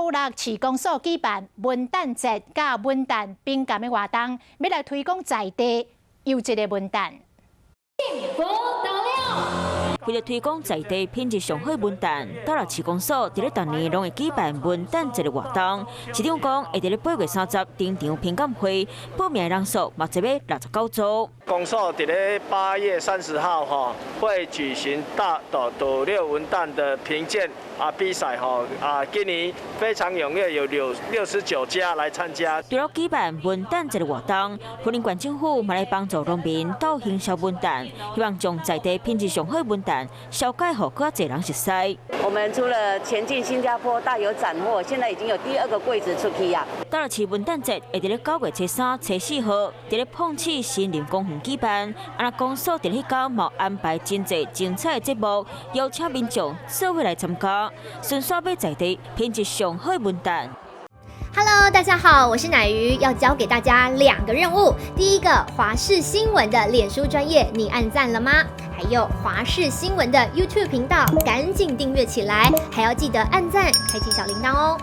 斗六市公所舉辦文旦節佮文旦品鑑的活動，欲來推廣在地優質的文旦。為著推廣在地品質上好文旦，斗六市公所佇咧逐年攏會舉辦文旦節的活動。市長講會佇咧8月30登場評鑑會，報名人數嘛濟欲69組。公所佇咧8月30號吼，會舉行大斗斗六文旦的評鑑啊比賽吼啊，今年非常踴躍，有69家來參加。除了舉辦文旦節的活動，雲林縣政府嘛來幫助農民鬥行銷文旦，希望將在地品質上好文旦紹介予閣濟人熟似。我們除了前進新加坡大有斬獲，現在已經有第二個櫃子出去呀。斗六市文旦節會佇咧9月初3、初四號，佇咧椪刺森林公園舉辦。啊，公所佇彼工嘛安排真濟精彩的節目，邀請民眾做伙來參加，順紲買在地品質上好文旦。 Hello，大家好，我是乃瑜，要交給大家兩個任務。第一個，華視新聞的臉書專頁，你按讚了嗎？還有華視新聞的 YouTube 頻道，趕緊訂閱起來，還要記得按讚，開啟小鈴鐺哦。